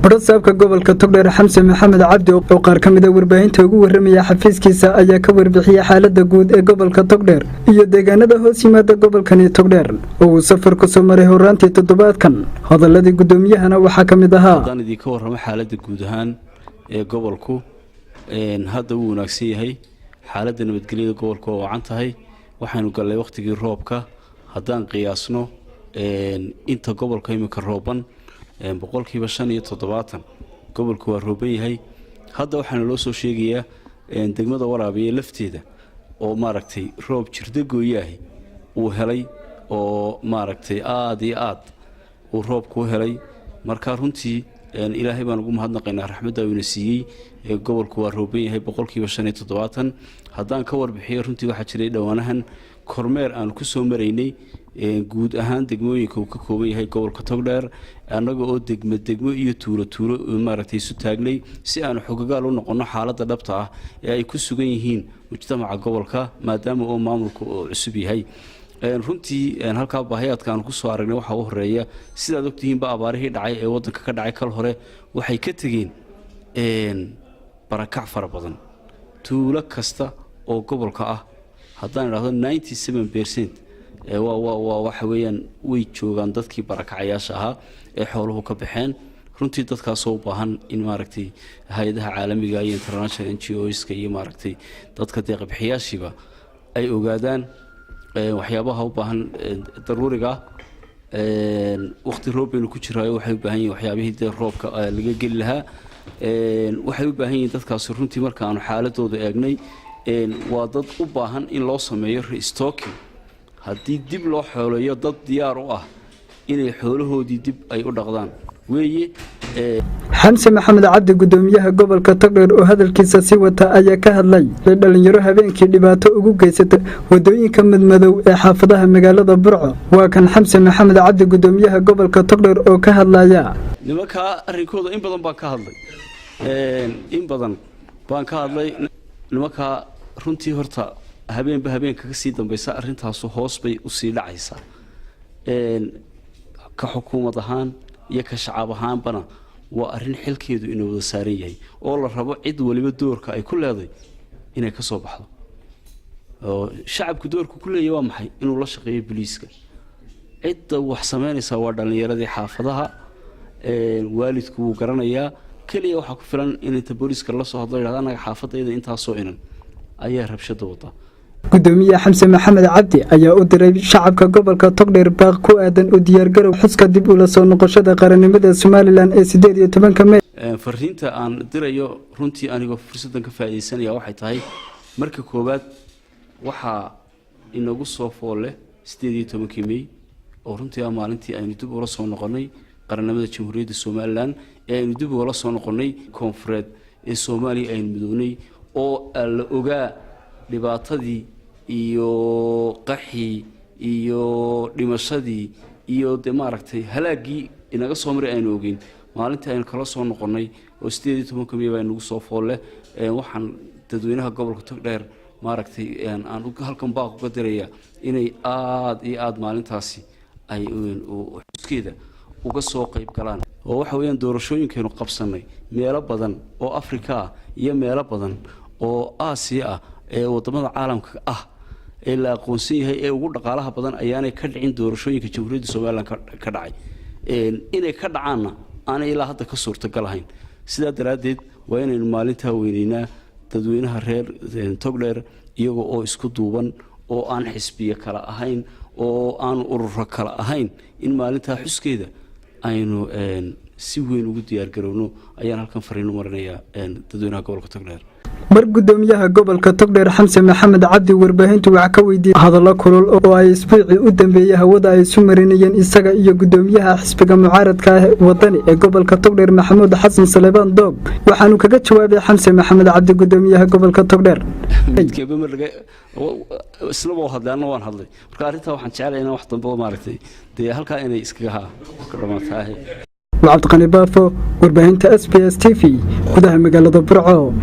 Badhasaabka gobolka Togdheer, Xamse Maxamed Cabdi, oo qaar ka mida warbaahinta ugu warramaya xafiiskiisa, ayaa ka warbixiyey xaalada guud ee gobolka Togdheer iyo deegaanada hoos yimaada gobolkani Togdheer oo uu safar ku soo maray horaantii toddobaadkan. Hadaladii guddoomiyahana waxaa ka mid ahaa: Haddaan idinka warramo xaaladda guud ahaan ee gobolku, hadda wuu wanaagsan yahay. Xaaladda nabadgelyada gobolka waa wacan tahay. Waxaynu gallay wakhtigii roobka. Haddaan qiyaasno inta gobolka iminka rooban, 75% gobolku waa rooban yahay. Hadda waxaana loo soo sheegayaa degmada Waraabiye lafteeda oo maaragtay roob jirda gooyaahi uu helay, oo maaragtay aada iyo aad uu roobku u helay. Marka runtii Ilaahay baan ugu mahadnaqaynaa raxmadda uuna siiyey. Gobolku waa rooban yahay 75%. Haddaan ka warbixiyo, runtii waxaa jiray dhowaanahan kormeer aanu ku soo maraynay guud ahaan degmooyinka uu ka kooban yahay gobolka Togdheer, annaga oo degmo degmo iyo tuulo tuulo maaragtay isu taagnay si aanu xogagaal u noqonno xaaladda dhabta ah ee ay ku sugan yihiin mujtamaca gobolka, maadaama oo maamulka oo cusub yahay. Runtii halkaa baahiyaadka aanu kusoo aragnay waxaa u horeeya, sidaad ogtihiinba, abaarihii dhacay ee waddanka ka dhacay kal hore waxay ka tegeen barakac fara badan. Tuulo kasta oo gobolka ah, haddaan idhahdo 97%, waa waxa weeyaan way joogaan dadkii barakacayaasha ahaa ee xooluhu ka baxeen. Runtii dadkaasoo u baahan in maaragtay hay-adaha caalamiga iyo international NGOs-ka iyo maaragtay dadka deeqbixiyaashiiba ay ogaadaan waxyaabaha u baahan daruuriga. Waqti roob baynu ku jiraayo, waxay u baahan yihin waxyaabihii dee roobka laga geli lahaa. Waxay u baahan yihiin dadkaasi runtii, marka aanu xaaladooda eegnay, waa dad u baahan in loo sameeyo restocking, haddii dib loo xooleeyo, dad diyaar u ah inay xoolahoodii dib ay u dhaqdaan weeye. Xamse Maxamed Cabdi, gudoomiyaha gobolka Togdheer, oo hadalkiisa sii wata, ayaa ka hadlay dhalinyaro habeenkii dhibaato ugu geysata wadooyinka madmadow ee xaafadaha magaalada Burco. Waa kan Xamse Maxamed Cabdi, gudoomiyaha gobolka Togdheer, oo ka hadlaya. Nimankaa arrinkooda in badan baan ka hadlay, in badan baan ka hadlay. Nimankaa runtii horta habeenba habeenka ka sii dambaysa arrintaasu hoos bay usii dhacaysaa. Ka xukuumad ahaan iyo ka shacab ahaanbana waa arrin xilkeedu inuu wada saaran yahay, oo la rabo cid waliba doorka ay ku leeday inay ka soo baxdo. Oo shacabku doorku ku leeyahy waa maxay? Inuu la shaqeeyo booliiska. Cidda wax samaynaysaa waa dhallinyaradii xaafadaha. Waalidku wuu garanayaa. Keliya waxaa ku filan in inta booliiska la soo hadlo yidhahda: "Annaga xaafadayda intaasoo inan ayaa rabshada wada." Gudoomiye Xamse Maxamed Cabdi ayaa u diray shacabka gobolka Togdheer baaq ku aadan u diyaargarow xuska dib ula soo noqoshada qarannimada Somaliland ee 18-ka Mey. Fariinta aan dirayo runtii, anigoo fursaddan ka faa'iidaysanaya, waxay tahay: marka koowaad, waxaa inagu soo fool leh 18-kii Mey, oo runtii ah maalintii aynu dib ula soo noqonnay qarannimada Jamhuuriyadda Somaliland, ee aynu dib ugala soo noqonnay koonfureed ee Soomaaliya, aynu midownay, oo la ogaa dhibaatadii iyo qaxii iyo dhimashadii iyo dee maaragtay halaaggii inaga soo maray aynu ogeyn. Maalintii aynu kala soo noqonnay oo 18-ka Mey baa inagu soo fool leh. Waxaan dadweynaha gobolka Togdheer maaragtay aan halkan baaq uga diraya inay aada iyo aada maalintaasi ay xuskeeda uga soo qayb galaan. Oo waxa weeyaan doorashooyinkaynu qabsannay meelo badan oo Afrika ah iyo meelo badan oo Aasiya ah ee waddamada caalamka ah ee la aqoonsan yahay ee ugu dhaqaalaha badan ayaanay ka dhicin doorashooyinka Jamhuuriyadda Somaliland ka dhacay. Inay ka dhacaanna aanay ilaa hadda ka suurtagal ahayn. Sidaa daraaddeed waa inaynu maalintaa weyneynaa. Dadweynaha reer Togdheer, iyaga oo isku duuban oo aan xisbiye kala ahayn oo aan ururo kala ahayn, in maalintaa xuskeeda aynu si weyn ugu diyaargarowno ayaan halkan fariin u marinayaa dadweynaha gobolka Togdheer. Mar gudoomiyaha gobolka Togdheer, Xamse Maxamed Cabdi, warbaahintu wax ka weydiiyey hadallo kulul oo ay isbuucii u dambeeyey hawada ay isu marinayeen isaga iyo gudoomiyaha xisbiga mucaaradka ah Wadani ee gobolka Togdheer, Maxamuud Xasan Saleebaan Doob, waxaanu kaga jawaabay Xamse Maxamed Cabdi, gudoomiyaha gobolka Togdheer: Midkeeba mar laga isna waa hadlay, anna waan hadlay. Marka arrintaa waxaan jeclay inaan wax dambe maaragtay dee halkaa inay iskaga ha ka dhamaataa. Cabdiqani Baafo, warbaahinta SBS TV, gudaha magaalada Burco.